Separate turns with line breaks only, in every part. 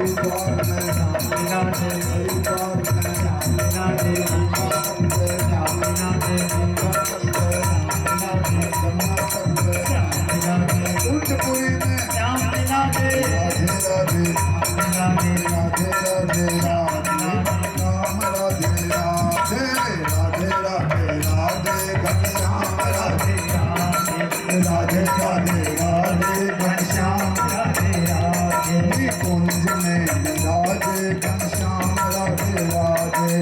हरिद्वार में,
राधे
हरिद्वार में,
राधे
गंगा तट पे,
राधे
गंगा तट पे,
राधे
जमुना तट पे,
राधे
कुंजपुरी में।
श्याम राधे
राधे राधे
राधे
राधे राधे राधे राम राधे राधे राधे राधे राधे घनश्याम राधे
राधे
राधे राधे राधे घनश्याम
राधे राधे
कुंज में राधे घनश्याम राधे राधे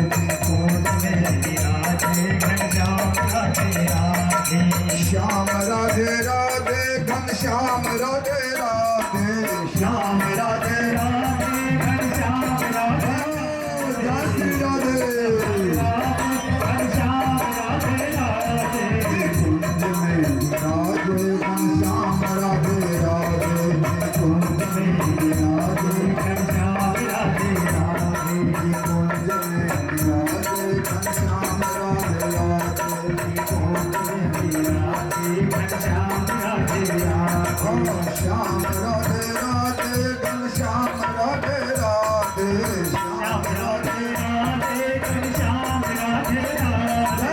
कुंज में राधे घनश्याम राधे राधे
श्याम राधे राधे घनश्याम राधे राधे श्याम राधे
राधे घनश्याम राधे
जय श्री राधे
घनश्याम राधे राधे
कुंज में राधे घनश्याम राधे राधे कुंज में राधे
घनश्याम राधे राधे
कुंज में राधे घनश्याम राधे राधे
कुंज में राधे घनश्याम राधे राधे
श्याम राधे राधे घनश्याम राधे राधे श्याम
श्याम राधे राधे घनश्याम राधे राधे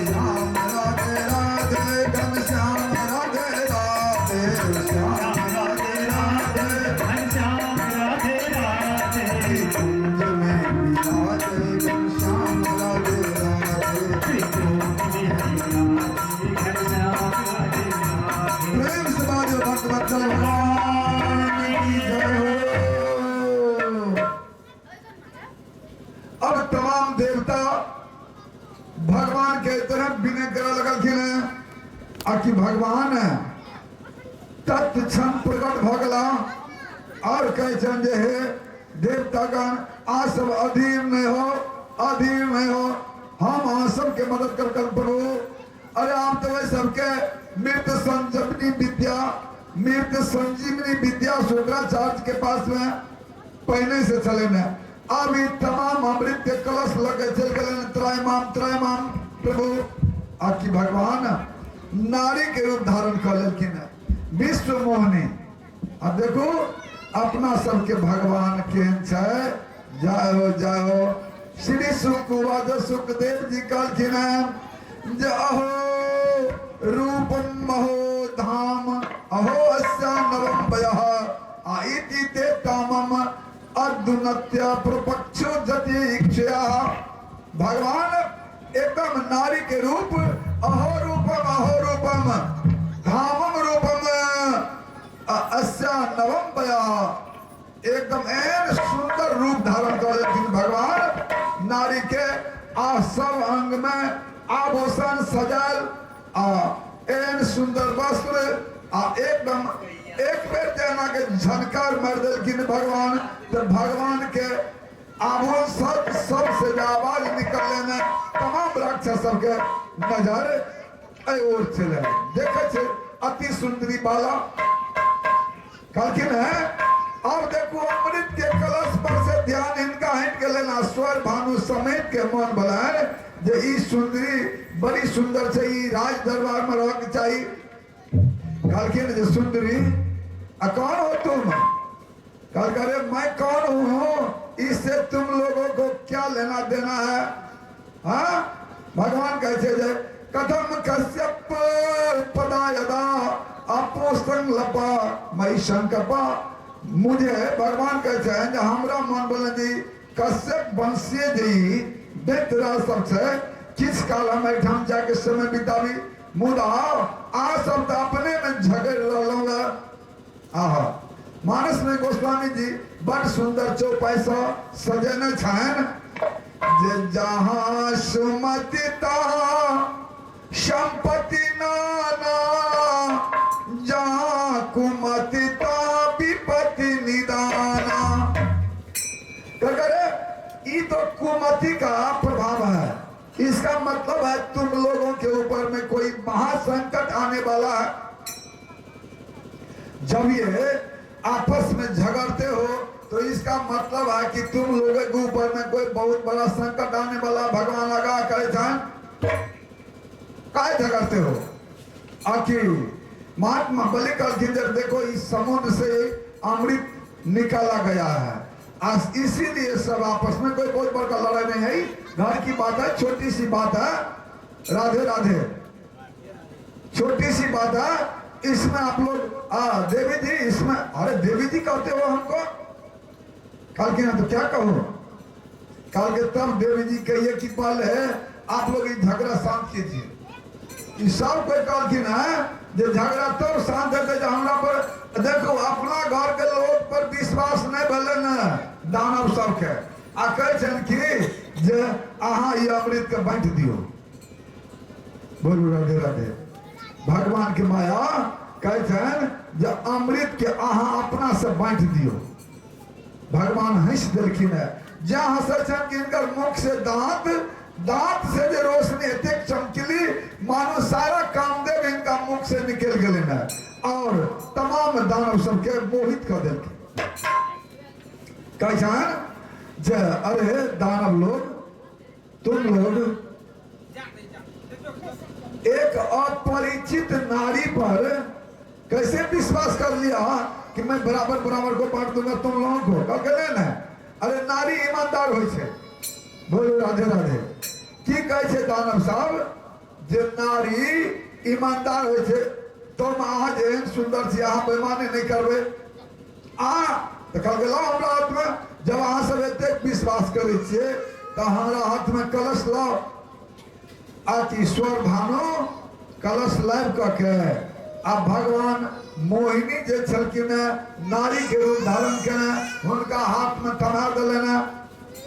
श्याम राधे राधे घनश्याम राधे राधे श्याम राधे राधे
घनश्याम राधे राधे
कुंज में राधे घनश्याम राधे राधे
घनश्याम राधे राधे
प्रेम से बाजो भक्त वत्सल भगवान की जय हो। अब तमाम देवता भगवान के तरफ विनय करे लगलखिन हैं आ कि भगवान तत्क्षण प्रकट भऽ गेला और कहै छनि जे हे देवतागण, आ सब अधीर नहीं हो, अधीर नहीं हो, हम अहाँ सबके मदद कर कर प्रभु। अरे आप तो वही सबके मृत संजीवनी विद्या, मृत संजीवनी विद्या शुक्राचार्य के पास में पहले से चले ने, अब ई तमाम अमृत के कलश लगे चल गए त्रयमाम त्रयमाम प्रभु। आ कि भगवान नारी के रूप धारण कर लेलखिन हैं विश्व मोहनी। आ देखो अपना सबके भगवान केहन छै। जय हो जय हो। श्री सुकुवाद सुखदेव जी कहलखिन हैं जे अहो रूपम महो धाम अहो अस्या नवम वयः आ इति ते कामम अधुनत्य प्रपक्षो जति इच्छया। भगवान एकदम नारी के रूप अहो रूपम अहो रूपम धामम रूपम अस्या नवम वयः, एकदम एहन सुंदर रूप धारण कर लेलखिन भगवान नारी के, आ सब अंग में आभूषण सजल आ एहन सुंदर वस्त्र आ एकदम एक बेर जेना के झनकार मारि देलखिन भगवान तो भगवान के आभूषण सबसे जे आवाज निकलने में तमाम राक्षस सबके नजर एहि ओर छलै। देखै छै अति सुंदरी बाला कहलखिन है अब देखू अमृत के कलश पर से ध्यान हिनका हटि गेलनि आ स्वर भानु समेत के मन भेलनि जे ई सुंदरी बड़ी सुंदर छै, ई राज दरबार में रहक चाही। कहलखिन जे सुंदरी आ कौन हो तुम? कहलक अरे मैं कौन हूँ, इससे तुम लोगों को क्या लेना देना है? हाँ भगवान कहै छै जे कथम कश्यप पदा यदा अपोसंग लपा मई शंकपा। मुझे भगवान कहै छै जे हमरा मन बोले जी कश्यप वंशीय जी दैत्यराज सब छै, किछु काल हम एहिठाम जाके समय बिताबी, मुदा आ सब तऽ अपने में झगड़ि रहलहुँ हँ। आहा मानस में गोस्वामी जी बड़ सुंदर चौपाई सँ सजेने छनि जे जहाँ सुमति तहाँ संपत्ति नाना, जहाँ कुमति तहाँ विपत्ति निदाना। करे ई तो कुमति का प्रभाव है, इसका मतलब है तुम लोगों के ऊपर में कोई महासंकट आने वाला है। जब ये आपस में झगड़ते हो तो इसका मतलब है कि तुम लोगों के ऊपर में कोई बहुत बड़ा संकट आने वाला। भगवान लगा करे छन काय झगड़ते हो? आखिर महात्मा बलि कहलखिन जब देखो इस समुद्र से अमृत निकाला गया है आ इसीलिए सब आपस में कोई बहुत बड़का लड़ाई नहीं है, घर की बात है, छोटी सी बात है। राधे राधे, छोटी सी बात है, इसमें आप लोग देवी जी इसमें, अरे देवी जी कहते हो हमको, कल के ना तो क्या कहो, कल के तब देवी जी कहिए कि पल है आप लोग झगड़ा शांत कीजिए। सब कोई कहलखिन है जे झगड़ा तब शांत हेतै जे हमरा पर देखो अपना घर के लोग पर विश्वास नहीं भेलै ने दानव सबके, आ कहै छनि कि जे अहाँ ई अमृत के बांटि दियौ। बोलू राधे राधे। भगवान के माया कहै छनि जे अमृत के अहाँ अपना से बांटि दियौ। भगवान हंसि देलखिन है, जा हंसै छनि कि हिनकर मुख से दांत, दांत से जे रोशनी एतेक चमकीली मानो सारा कामदेव हिनका मुख से निकलि गेलनि है और तमाम दानव सबके मोहित कऽ देलखिन। कहै छनि जे अरे दानव लोग, तुम लोग एक अपरिचित नारी पर कैसे विश्वास कर लिया कि मैं बराबर बराबर को बांट दूंगा तुम लोगों को? कहलकै नहीं ना, अरे नारी ईमानदार होइ छै। बोलो राधे राधे। की कहै छै दानव साहब जे नारी ईमानदार होइ छै, तुम अहाँ जेहन सुंदर छी अहाँ बेईमानी नहीं करबै। आ तऽ कहलकै लाउ हमरा हाथमे, जब अहाँ सब एतेक विश्वास करै छियै तऽ हमरा हाथमे कलश लाउ। आ कि स्वर भानु कलश लाबि कऽ के आ भगवान मोहिनी जे छलखिन हेँ नारी के रूप धारण केने हुनका हाथ में थमा देलनि हेँ।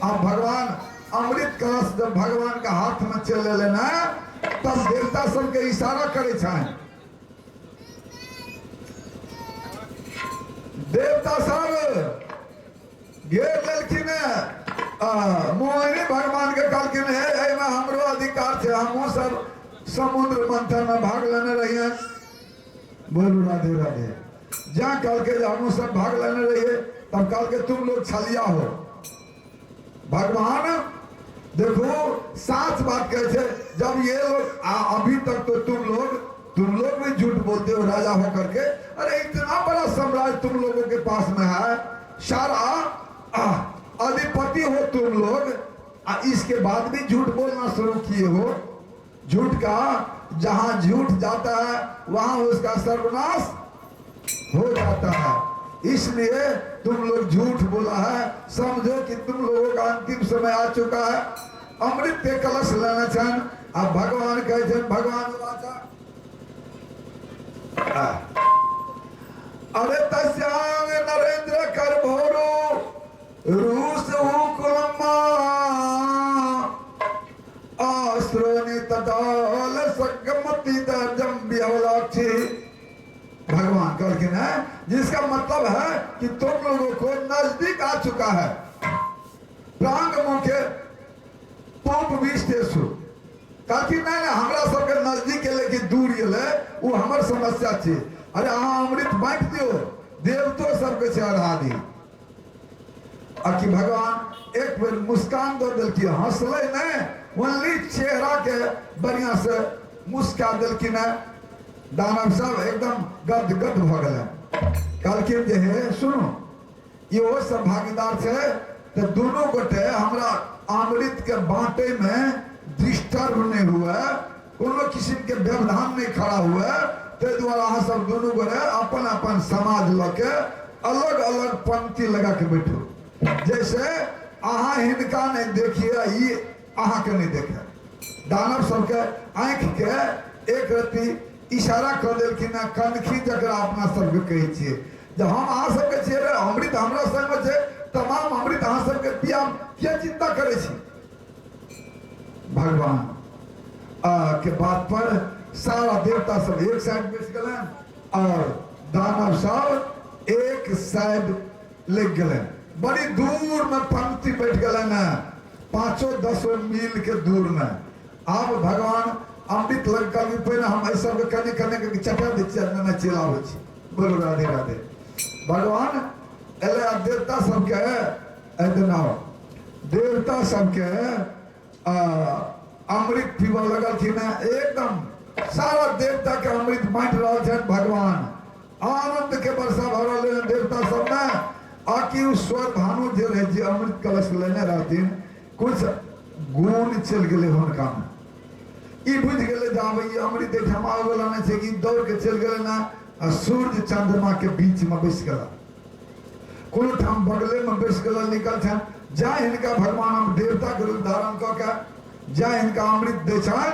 आ भगवान अमृत कलश जब भगवान के हाथ में चलि एलनि हेँ तब देवता सबके इशारा करै छनि। देवता सब घेर लेलखिन हेँ। मोहिनी भगवान के कहलखिन हे एहिमे हमरो अधिकार छै, हमहूँ सब समुद्र मंथन में भाग लेने रहिए। बोलू राधे राधे। जहाँ कहलकै जे हमहूँ सब भाग लेने रहिए, तब कहलकै तुम लोग छलिया हो। भगवान देखो साच बात कहै छै, जब ये लोग अभी तक तो तुम लोग भी झूठ बोलते हो राजा होकर के। अरे इतना बड़ा साम्राज्य तुम लोगों के पास में है, सारा अधिपति हो तुम लोग, इसके बाद भी झूठ बोलना शुरू किए हो। झूठ का जहां झूठ जाता है वहां उसका सर्वनाश हो जाता है। इसलिए तुम लोग झूठ बोला है, समझो कि तुम लोगों का अंतिम समय आ चुका है। अमृत के कलश लेना छन। अब भगवान कहे छन, भगवान वाचा अरे तस्यांग नरेंद्र कर भोरो रूस हुकुलम्मा आश्रनि तदाल सगमति दजम बिहवलाक्षी। भगवान कहलखिन है, जिसका मतलब है कि तुम लोगों को नजदीक आ चुका है। प्रांग मुखे पोप विष्टेशु कहलखिन नहीं नहीं हमरा सबके नजदीक एलै कि दूर गेलै वो हमर समस्या छै। अरे अहाँ अमृत बांटि दियौ, देवतो सबके छै अढ़ा दी। आ कि भगवान एक बेर मुस्कान दऽ देलखिन, हंसलै नहि, ओनली चेहरा के बढ़िया से मुस्का देलखिन है। दानव सब एकदम गद गद भऽ गेलै। कहलखिन जे हे सुनू, इहो सब भागीदार छै, तऽ दुनू गोटे हमरा अमृत के बांटे में डिस्टर्ब नहीं हुए, कोनो किस्म के व्यवधान नहीं खड़ा हुए, ताहि दुआरे अहाँ सब दुनू गोटे अपन अपन समाज लऽ के अलग अलग पंक्ति लगा के बैठू, जैसे अहाँ हिनका नहीं देखिए, ई अहाँ के नहीं देखे। दानव सबके आँखि के एक रत्ती इशारा कऽ देलखिन हँ, कनखी जकरा अपना सबके कहै छियै, जे हम अहाँ सबके छियै रे, अमृत हमरा संगमे छै, तमाम अमृत अहाँ सबके पियाम, किया चिंता करै छी। भगवान के बात पर सारा देवता सब एक साइड बैस गेलनि और दानव सब एक साइड लग गेलनि। बड़ी दूर में पंक्ति बैठ गेलनि हँ, 5-10 मील के दूर में। आब भगवान अमृत लग कहलखिन पहिने हम एहि सबके कने कने के चटा दै छियै, नेने चलि आबै छी। बोलू राधे राधे। भगवान एलै आ देवता सबके एहि देवता सबके अमृत पीबऽ लगलखिन हँ। एकदम सारा देवता के अमृत बांटि रहल छनि भगवान। आनंद के वर्षा भऽ रहल है देवता सबमे। आ कि ओ स्वर भानु जे रहै अमृत कलश लेने रहथिन, कुछ गुण चलि गेलै हुनकामे। ई बुझि गेलै जे आब ई अमृत एहिठाम आबैवला नहि छै, कि दौड़ के चलि गेलै ने आ सूर्य चंद्रमा के बीच में बैस गेला, कोनो ठाम बगले में बैस गेला निकल छनि। जा हिनका भगवान हम देवता के रूप धारण कऽ के जा हिनका अमृत दै छनि,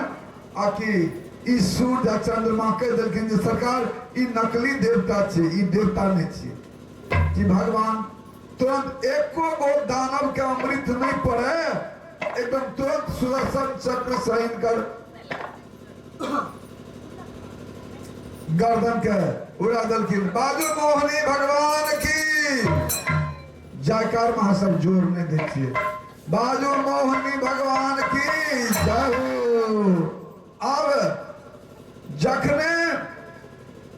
आ कि ई सूर्य आ चंद्रमा कहि देलखिन जे सरकार ई नकली देवता छियै, ई देवता नहि छियै। कि भगवान तुरंत एको गो दानव के अमृत नहीं पड़े, एकदम तुरंत सुदर्शन चक्र से हिनकर गर्दन के उड़ा देलखिन। बाजू मोहनी भगवान की जयकार। में सब जोर नहीं दै छियै। बाजू मोहनी भगवान की जय हो। आब जखने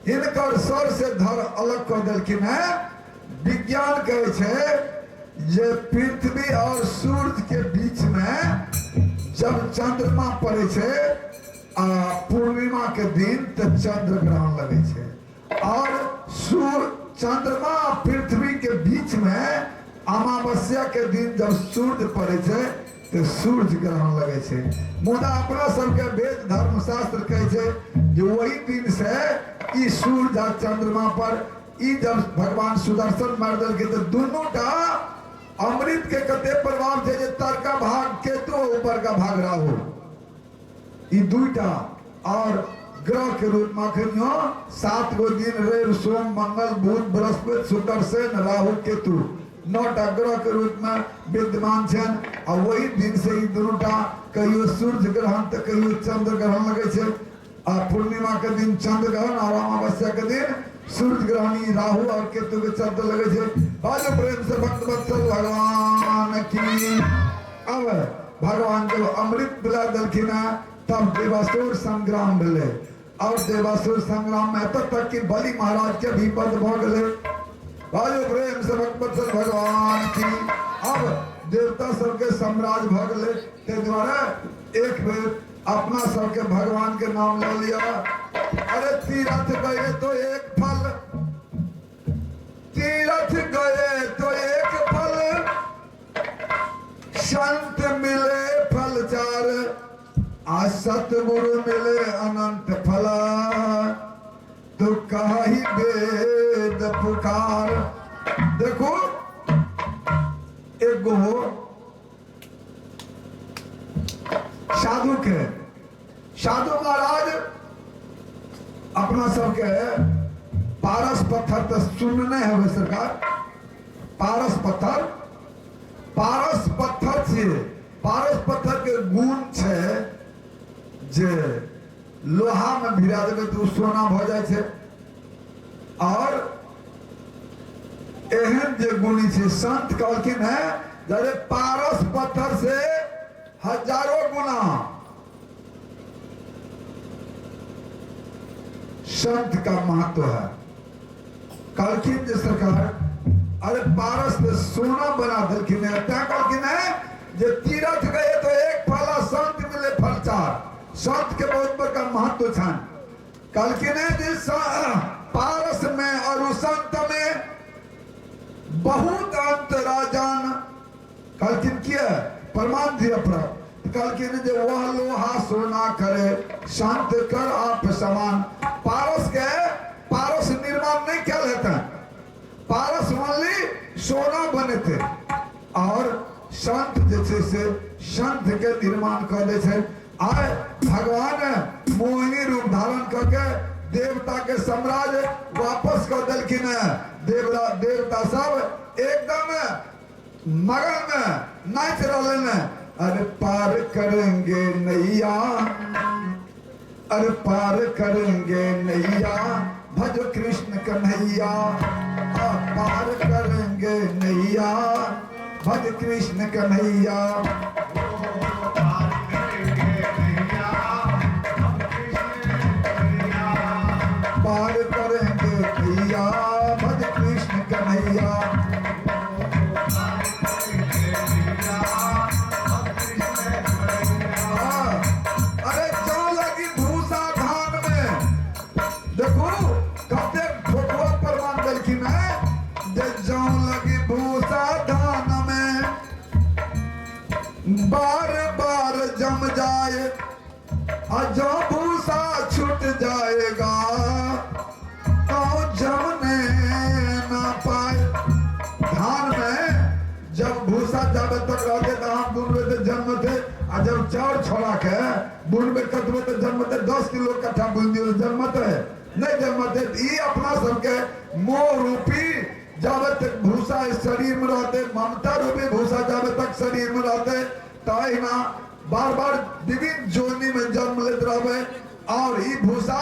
हिनकर सर से धर अलग कऽ देलखिन है, विज्ञान कहै छै जे पृथ्वी और सूर्य के बीच में जब चंद्रमा पड़े छै आ पूर्णिमा के दिन तो चंद्र ग्रहण लगे छै, और सूर्य चंद्रमा आ पृथ्वी के बीच में अमावस्या के दिन जब सूर्य पड़े छै तो सूर्य ग्रहण लगे छै। मुदा अपना सबके वेद धर्मशास्त्र कहै छै जे वही दिन से ई सूर्य आ चंद्रमा पर ई जब भगवान सुदर्शन मारि देलकै तो दुनू टा अमृत के कते प्रभाव छै जे तरका भाग केतु और ऊपर का भाग राहु, ई दुईटा और ग्रह के रूप में अखनियो 7 गो दिन रवि सोम मंगल बुध बृहस्पति शुक्र शनि राहु केतु 9टा ग्रह के रूप में विद्यमान छनि। आ वही दिन से ई दुनूटा कहियो सूर्य ग्रहण तो कहियो चंद्र ग्रहण लगे छै। आ पूर्णिमा के दिन चंद्र ग्रहण और अमावस्या के दिन सूर्य ग्रहण, ई राहु और केतु के चंद्र लगे छै। बाजू प्रेम से भक्त वत्सल भगवान की। अब भगवान जब अमृत पिला देलखिन हैं तब देवासुर संग्राम भेलै, और देवासुर संग्राम में एतऽ तक कि बलि महाराज के भी वध भऽ गेलै। बाजू प्रेम से भक्त वत्सल भगवान की। अब देवता सबके साम्राज्य भऽ गेलै, ताहि दुआरे एक बेर अपना सबके भगवान के नाम लऽ लिअ। अरे तीरथ गए तो एक फल, तीरथ गए तो एक फल, संत मिले फल चार, आ सतगुरु मिले अनंत फला, तो कही वेद पुकार। देखो एक गो साधु के, साधु महाराज अपना सबके पारस पत्थर तो सुनने है सरकार, पारस पत्थर, पारस पत्थर छियै। पारस पत्थर के गुण छै जे लोहा में भिड़ा देबै तऽ ओ सोना भऽ जाइ छै। और एहन जे गुणी छै संत कहलखिन है अरे पारस पत्थर से हजारों गुना संत का महत्व है। कहलखिन जे सरकार अरे पारस से सोना बना देलखिन है, तैं कहलखिन है जे तीरथ गए तो एक फल आ संत मिले फल चार। संत के बहुत बड़का महत्व छनि। कहलखिन है जे पारस में और संत में बहुत अंतर जान। कहलखिन किया प्रमाण दिया प्राप्त। कहलखिन जे वह लोहा सोना करे संत कर आप समान। पारस के पारस निर्माण नहीं कल हेतै, पारस ओनली सोना बनेतै, और संत जे छै से संत के निर्माण कर दै छै। आय भगवान मोहिनी रूप धारण करके देवता के साम्राज्य वापस कर देलखिन है। देवता सब एकदम मगन में नाच रहे हैं। अरे पार करेंगे नैया, अरे पार करेंगे नैया, भज कृष्ण कन्हैया। पार करेंगे नैया, भज कृष्ण कन्हैया।
पार करेंगे नैया, हम कृष्ण कन्हैया।
पार करेंगे नैया, भज कृष्ण कन्हैया।
पार करेंगे नैया, हम कृष्ण कन्हैया।
अरे जौ लगी भूसा धान में, देखो कते ठोकुआ प्रमाण देलखिन है जे जौ लगी भूसा धान में, बार बार जम जाए आ जो भूसा छूट जाएगा तो जमने ना पाए। धान में जब भूसा जाबे तक रहते तो हम बुनबे तो जन्मते, आ जब चाउर छोड़ा के बुनबे कटबे तो जन्मते। 10 किलो कट्ठा बुन दियो जन्मते नहीं जन्मते। ई अपना सबके मोह रूपी जाबे तक भूसा इस शरीर में रहते, ममता रूपी भूसा जाबे तक शरीर में रहते, तहिना बार बार विभिन्न जोनी में जन्म लेते रहबे। और ई भूसा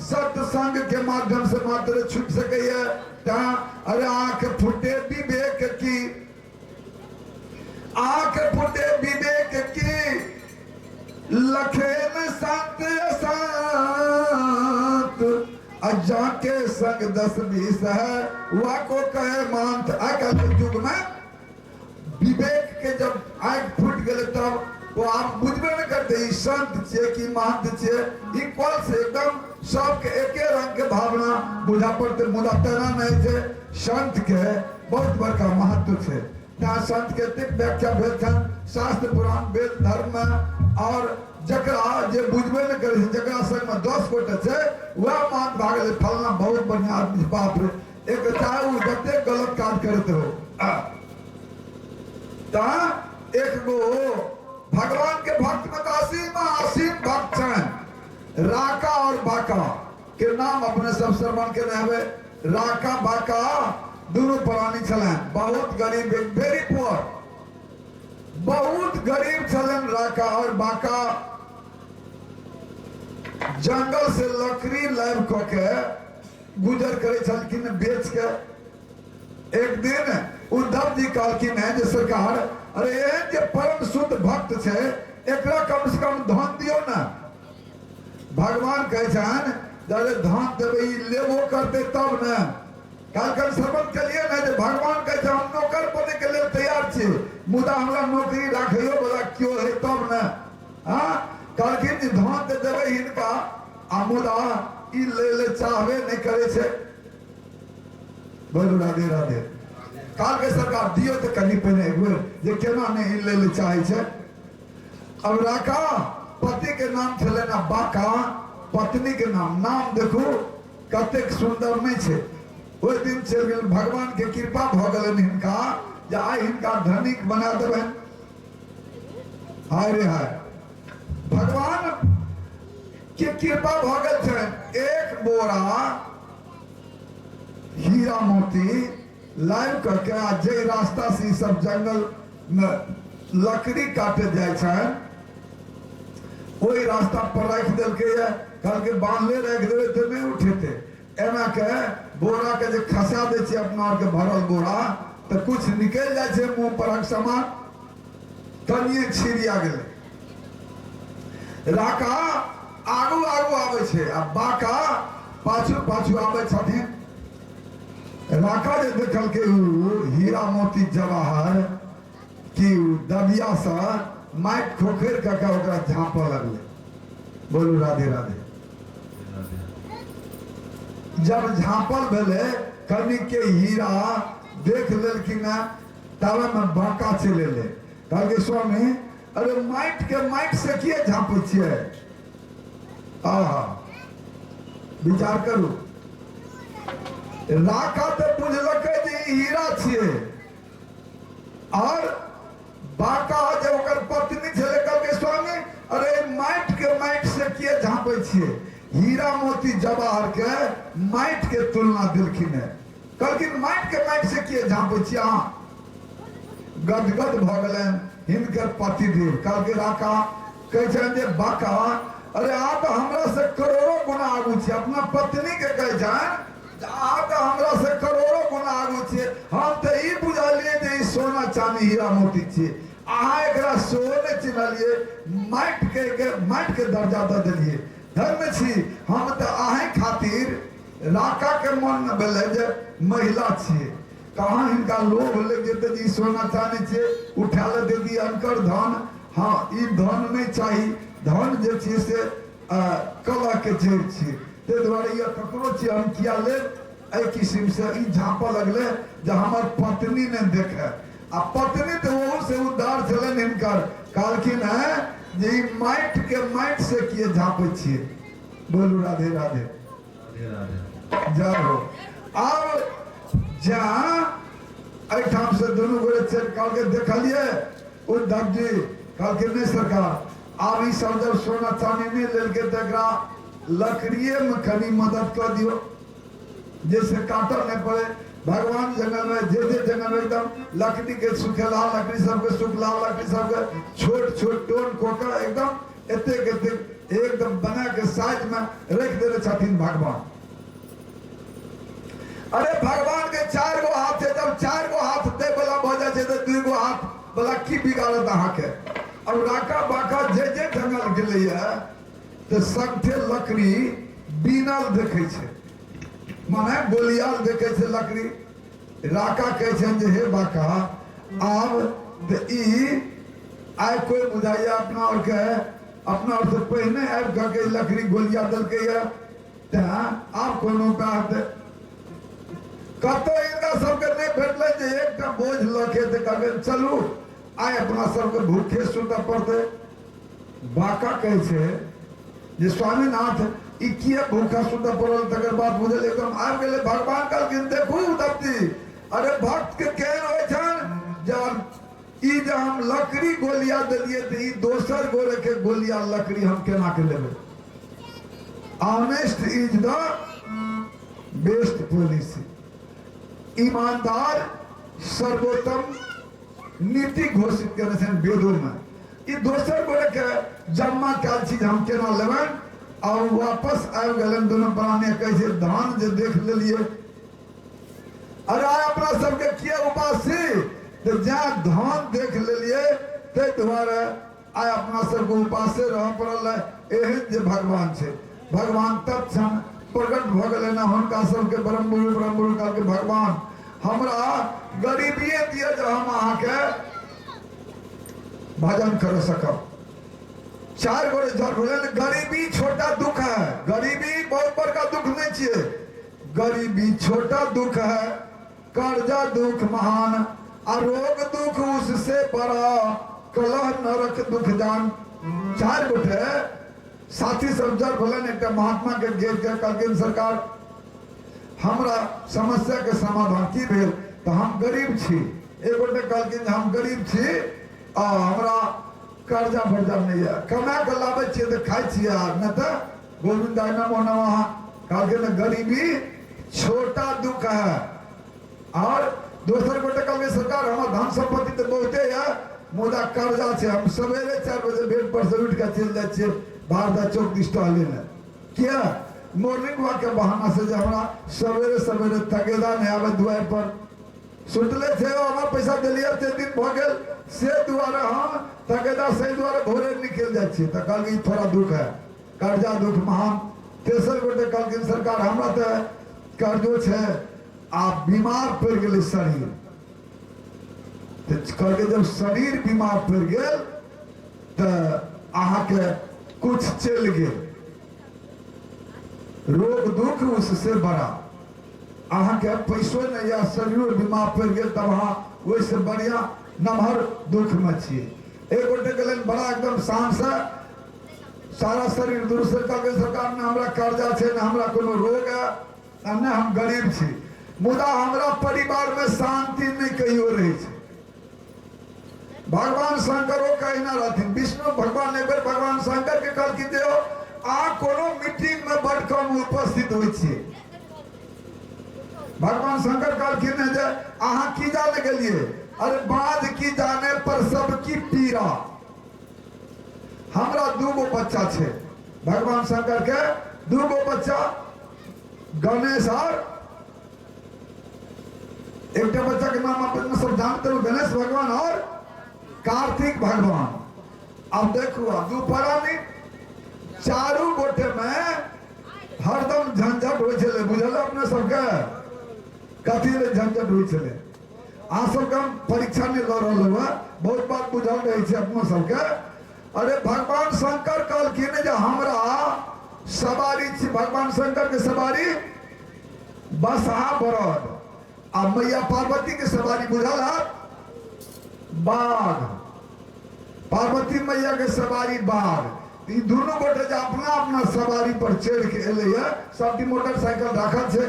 सत्संग के माध्यम से मात्र छूट सकैया। तैं अरे आंख फूटे विवेक की, आंख फूटे विवेक की, लखेन संत असंत, अजा के संग 10-20 है वा को कहे मानत। आइ काल्हि के युग में विवेक के जब आंख फूट गए तब वो आप बुझबे नहीं करते ई संत छियै कि महंत छियै, इक्वल से एकदम सबके एके रंग के भावना बुझा पड़ते। मुदा तेना नहीं छै, संत के बहुत बड़का महत्व छै। तैं संत के एतेक व्याख्या भेल छनि शास्त्र पुराण वेद धर्म में। और जकरा जे बुझबे नहीं करै छै, जकरा संग में 10 गोटे छै वएह महंत भए गेलै, फलना बहुत बढ़िया आदमी छै, बाप रे, एक चाहे ओ जतेक गलत काज करैत हो। तैं एक गो भगवान के भक्त में तऽ असीम असीम भक्त छनि, राका और बाका के नाम अपने सब श्रवण के रहबे। राका बाका दुनू प्राणी छलनि, बहुत गरीब, वेरी पुअर, बहुत गरीब छलनि राका और बाका। जंगल से लकड़ी लाबि कऽ के गुजर करै छलखिन बेच के। एक दिन उद्धव जी कहलखिन है जे सरकार, अरे एहन जे परम शुद्ध भक्त छै एकरा कम से कम धन दियौ ने। भगवान कहै छनि जे अरे धन देबै ई लेबो करतै तब ने। काल्हि श्रवण केलियै ने जे भगवान कहै छै हम नौकर बनै के लेल तैयार छी, मुदा हमरा नौकरी राखैयो वाला केओ है तब ने। हाँ, कहलखिन जे धन तऽ देबै हिनका, आ मुदा ई लै ले चाहबे नहि करै छै। बोलू राधे राधे। कहलकै सरकार दियौ तऽ कनि पहिने एक बेर जे केना नहि ई लै ले चाहै छै। अब राका पति के नाम छलै ना बाका, पत्नी के नाम, नाम देखू कतेक सुंदर नहीं छै। ओहि दिन चलि गेल, भगवान के कृपा भऽ गेलनि हिनका जे आइ हिनका धनिक बना देबनि। हाय रे हाय, भगवान के कृपा भऽ गेल छनि। एक बोरा हीरा मोती लाबि कऽ के आ जाहि रास्ता से ई सब जंगल मे लकड़ी काटे जाइ छनि ओहि रास्ता पर राखि देलकै। कहलकै बान्हले राखि देबै तऽ नहि उठेतै, एना के बोरा के जे खसा दै छियै अपना आरके भरल बोरा तऽ कुछ निकलि जाइ छै मुँह परक सामान, कनिए छिड़िया गेलै। राका आगू आगू आबै छै आ बाका पाछू पाछू आबै छथिन। राका जे देखलकै उ हीरा मोती जवाहर कि उ दबिया से माटि खोखरि कऽ के ओकरा झाँपऽ लगलै। बोलू राधे राधे। जब झाँपल भेलै कनि के हीरा देख लेलखिन हँ, तबे में बाँका चलि एलै। कहलकै स्वामी अरे माटि के माटि से किए झाँपै छियै? आहा, विचार करू। राका तऽ बुझलकै जे ई हीरा छियै, और बाका जे ओकर पत्नी छलै कहलकै स्वामी अरे माटि के माटि से किए झाँपै छियै? हीरा मोती जवाहर के माटि के तुलना देलखिन है। कहलखिन माटि के माटि से किए झाँपै छियै अहाँ? गदगद भऽ गेलनि हिनकर पतिदेव। कहलकै राका कहै छनि जे बाका अरे अहाँ तऽ हमरा से करोड़ों गुना आगू छी। अपना पत्नी के कहै छनि जे अहाँ तऽ हमरा से करोड़ों गुना आगू छियै, हम तऽ ई बुझलियै जे ई सोना चानी हीरा मोती छियै, अहाँ एकरा सेहो नहि चिन्हलियै, माटि के माटि के दर्जा दऽ देलियै। धन्य छी हम तऽ अहें खातिर। राका के मन मे भेलै जे महिला छियै, कहाँ हिनका लोभ लागि जेतै जे ई सोना चानी छियै, उठा लेतै ई अनकर धन। हाँ, ई धन नहि चाही, धन जे छियै से कलह के जड़ि छियै, ताहि दुआरे ई ककरो छियै हम किया लेब। एहि किसिम से ई झाँपऽ लगलै जे हमर पत्नी नहि देखै, आ पत्नी तऽ ओहू से उद्धार छलनि हिनका। शंकर कहलखिन है जे ई माटि के माटि से किए झाँपै छियै। बोलू राधे राधे।
राधे राधे।
जय हो। आब जा एहिठाम से दुनू गोरे चलि कहलकै देखलियै उद्धव जी, कहलकै नहि सरकार, आब ई सब जब सोना चानी नहि लेलकै तऽ एकरा लकड़िए में कनि मदद कऽ दियौ जैसे काटल नहीं पड़े। भगवान जंगल में जे जे जंगल में एकदम लकड़ी के सुखेला लकड़ी सबके सुखला लकड़ी सबके छोट छोट टोन कऽ के एकदम एतेक एतेक एकदम बना के साइज में रख देने छथिन भगवान। अरे भगवान के 4 गो हाथ है, जब 4 गो हाथ दे वाला भऽ जाइ छै तऽ 2 गो हाथ वाला की बिगाड़त अहाँके। अब राका बाका जे जे जंगल गेलैया तऽ सगठे लकड़ी बीनल देखै छै, माने गोलियाल देखै छै लकड़ी। राका कहै छनि जे हे बाका, आब तऽ ई आइ कोइ बुझाइया अपना आरके, अपना आर से पहिने आबि कऽ के लकड़ी गोलिया देलकैया, तैं आब कोनो बात कतौ हिनका सबके नहि भेटलै जे एकटा बोझ लऽ के तऽ कहलकै चलू आइ अपना सबके भूखे सुतऽ पड़तै। बाका कहै छै जे स्वामीनाथ ई किए भूखा सुतऽ पड़ल, तकर बाद बुझल एकदम आबि गेलै। भगवान कहलखिन देखू उद्धव जी, अरे भक्त के केहन होइ छनि जे ई जे हम लकड़ी गोलिया देलियै तऽ ई दोसर गोरे के गोलिया लकड़ी हम केना के लेबै। Honest is the best policy, ईमानदार सर्वोत्तम नीति घोषित केने छनि वेदोमे। ई दोसर गोरे के जमा कयल चीज हम केना लेबनि। और वापस आबि गेलनि दुनू प्राणी, कहै छै धान जे देख लेलियै, अरे आइ अपना सबके किए उपास छी, तऽ जैं धान देख लेलियै ताहि दुआरे आइ अपना सबके उपासे रहऽ पड़ल है। एहन जे भगवान छै, भगवान तत्क्षण प्रकट भऽ गेलै ने हुनका सबके। ब्रह्मगुरु ब्रह्मगुरु कहलकै भगवान हमरा गरीबिए दिअ जे हम अहाँके भजन कर सकब। 4 गोरे जर भेलै। गरीबी छोटा दुख है, गरीबी बहुत बड़का दुख नहीं छियै, गरीबी छोटा दुख है, कर्जा दुख महान, आ रोग दुख उससे बड़ा, कलह नरक दुख जान। 4 गोटे साथी सब जर भेलनि एकटा महात्मा के घेर के कहलखिन सरकार हमरा समस्या के समाधान की भेल, तऽ हम गरीब छी। एक गोटे कहलखिन जे हम गरीब छी आ हमरा कर्जा फर्जा नहि यऽ, कमा कऽ लाबै छियै तऽ खाइ छियै, आ नहि तऽ गोविन्दाय नमो नमः। कहलखिन गरीबी छोटा दुख है। और दोसर गोटे कहलखिन सरकार हमर धन सम्पत्ति तऽ बहुते यऽ, मुदा कर्जा छै, हम सवेरे 4 बजे बेड पर से उठि कऽ चलि जाइ छियै भारदा चौक दिस टहलै लए। किया? मॉर्निंग वॉक के बहाना से जे हमरा सवेरे सवेरे तगेदा नहि आबै दुआरि पर। सुतले छै हमर पैसा देलियै ते दिन भऽ गेल, से दुआरे हम तगेदा से दुआरे भोरे निकलि जाइ छियै। तऽ कहलखिन थोड़ा दुख है, कर्जा दुख महान। तेसर गोटे कहलखिन सरकार हमरा तऽ कर्जो छै आ बीमार पड़ि गेलै शरीर। तऽ कहलकै जब शरीर बीमार पड़ि गेल तऽ अहाँके कुछ चलि गेल, रोग दुख उससे बड़ा। अहाँके पैसो नहि यऽ, शरीरो बीमार पड़ि गेल, तब अहाँ ओहिसँ बढ़िआँ नमहर दुखमे छियै। एक गोटे गेलनि बड़ा एकदम शानसँ, सारा शरीर दुरुस्त। कहलकै सरकार ने हमरा कर्जा छै, ने हमरा कोनो रोग है, आ ने हम गरीब छी, मुदा हमरा परिवारमे शान्ति नहि कहियो रहै छै। भगवान शंकरो कहने रहथिन, विष्णु भगवान एक बेर भगवान शंकर के कहलखिन जे अहाँ कोनो मीटिंग में बड कम उपस्थित होइ छियै। भगवान शंकर कहलखिन जे अहाँ की जाने गेलियै, अरे बाज की जाने पर सबकी पीड़ा। हमरा 2 गो बच्चा छै, भगवान शंकर के 2 गो बच्चा, गणेश और एकटा बच्चा के नाम अपने सब जानते हो, गणेश भगवान और कार्तिक भगवान। अब देखो दू प्राणी चारू गोटे में हरदम झंझट होइ छलै, बुझल अपने सबके कथी ले झंझट होइ छलै? अहाँ सबके हम परीक्षा नहि लऽ रहल हुए, बहुत बात बुझल रहै छै अपनो सबके। अरे भगवान शंकर कहलखिन जे हमरा सवारी छी, भगवान शंकर के सवारी बसहा बरद, आ मैया पार्वती के सवारी बुझल है बाघ। पार्वती मैया के सवारी बाघ। ई दुनू गोटे जे अपना अपना सवारी पर चढ़ के एलै है, सबटी मोटरसाइकिल राखल छै,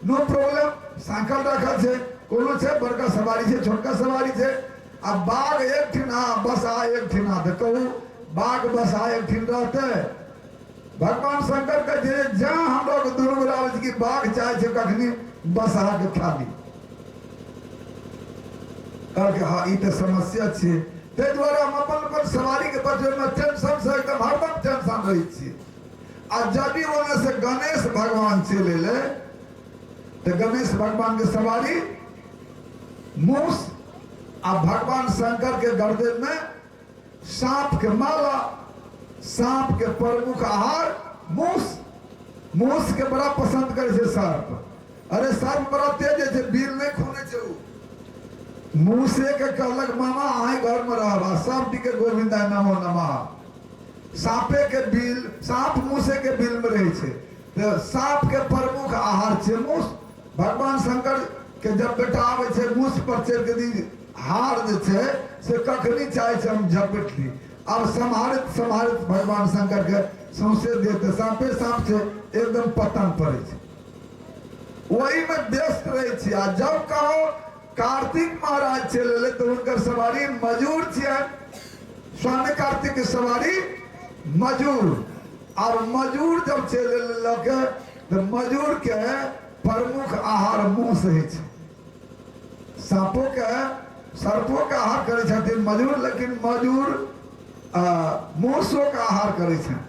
नो प्रॉब्लम, साइकिल राखल छै, कोनो छै बड़का सवारी छै, छोटका सवारी छै। आ बाघ एक ठिना बसा एक ठिना, तऽ कहू बाघ बसा एक ठिन रहतै? भगवान शंकर कहै छै जँ हमरा दुनू गोटा आबै छै कि बाघ चाहै छै कखनी बसा के खा ली। कहलकै हँ ई तऽ समस्या छियै, ताहि दुआरे हम अपन अपन सवारीके बचबैमे टेंशनसँ एकदम हरदम टेंशन रहै छी। आ यदि ओन्ने से गणेश भगवान चलि एलै तऽ गणेश भगवानके सवारी मूस आ भगवान शंकर के गर्दन में सांप के माला, सांप के प्रमुख आहार मूस। मूस के बड़ा पसंद करे छै सर्प। अरे सर्प बड़ा तेज छै, बिल नहीं खूने छै उ। मूसे के कहलक मामा अहाँ घर में रहब, आ सब के गोविंदा नमो नमः। साँपे के बिल, साँप मूसे के बिल में रहे छै, तऽ साँप के प्रमुख आहार छै मूस। भगवान शंकर के जब बेटा आबै छै मूस पर चढ़ि के दी हार जे छै से कखनी चाहै छै हम झपटि ली। आब सम्हारैत सम्हारैत भगवान शंकर के सौंसे देह तऽ साँपे साँप छै, एकदम पतन पड़ै छै, ओहिमे व्यस्त रहै छी। आ जब कहो कार्तिक महाराज चलि एलै तऽ हुनकर सवारी मजूर छियनि, स्वामी कार्तिक के सवारी मजूर। आब मजूर जब चलि एलै लऽ के तऽ मजूर के प्रमुख आहार मुँह से होइ छै। साँपो के सर्पो के आहार करै छथिन मजूर, लेकिन मजूर मूसो के आहार करै छनि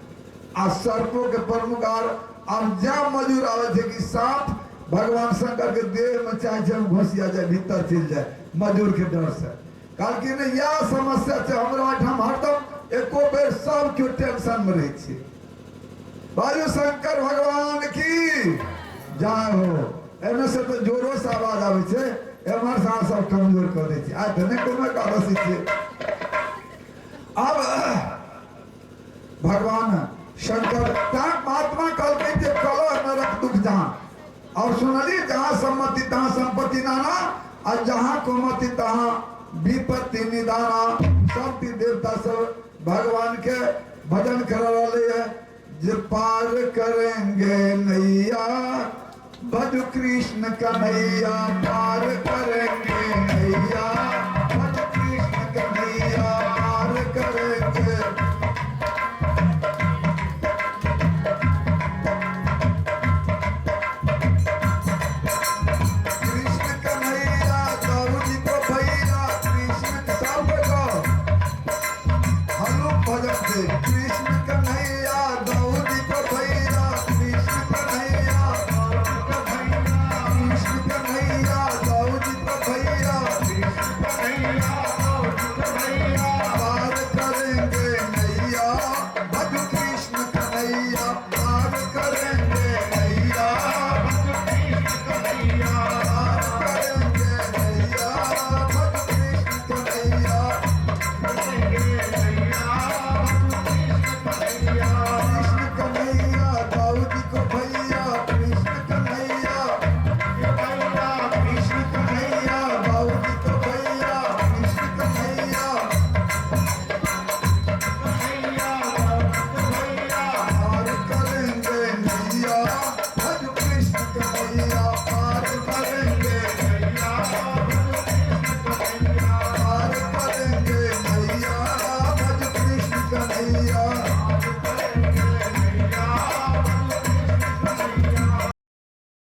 आ सर्पो के प्रमुख आहार। आब जा मजूर आबै छै कि साँप भगवान शंकर के देह में चाहे छै घुसिया जाय, भीतर चलि जाय मजूर के डर से। कहलखिन इएह समस्या छै हमरा एहिठाम, हरदम एको बेर सब केओ टेंशन में रहै छियै। बाजू शंकर भगवान की जय हो। एहिमे से तऽ जोरो से आवाज आबै छै, एम्हर से अहाँ सब कमजोर कऽ दै छी। आइ तऽ नहि कोनो एकादशी छियै। आब भगवान शंकर तैं महात्मा कहलकै जे कलह नरक दुख जहाँ। और सुनली जहाँ सम्मति तहाँ संपत्ति नाना, आ जहाँ कुमति तहाँ विपत्ति निदाना। सब देवता सब भगवान के भजन कर रहे है जे पार करेंगे नैया भज कृष्ण कन्हैया, पार करेंगे नैया भज कृष्ण कन्हैया, पार करेंगे। कृष्ण कन्हैया दारू जी को भैया, कृष्ण सब को हलू भजन दे। कृष्ण कन्हैया दाऊद को भैया, कृष्ण कन्हैया, कृष्ण कन्हैया दाऊद को भैया, पार करेंगे नैया भज कृष्ण कन्हैया, पार करेंगे नैया, पार करेंगे नैया भज कृष्ण कन्हैया। कृष्ण कन्हैया दाऊद को भैया, कृष्ण कन्हैया, कृष्ण कन्हैया दाऊद को भैया, कृष्ण कन्हैया पार करेंगे नैया भज कृष्ण कन्हैया, पार करेंगे, पार करेंगे नैया भज कृष्ण कन्हैया।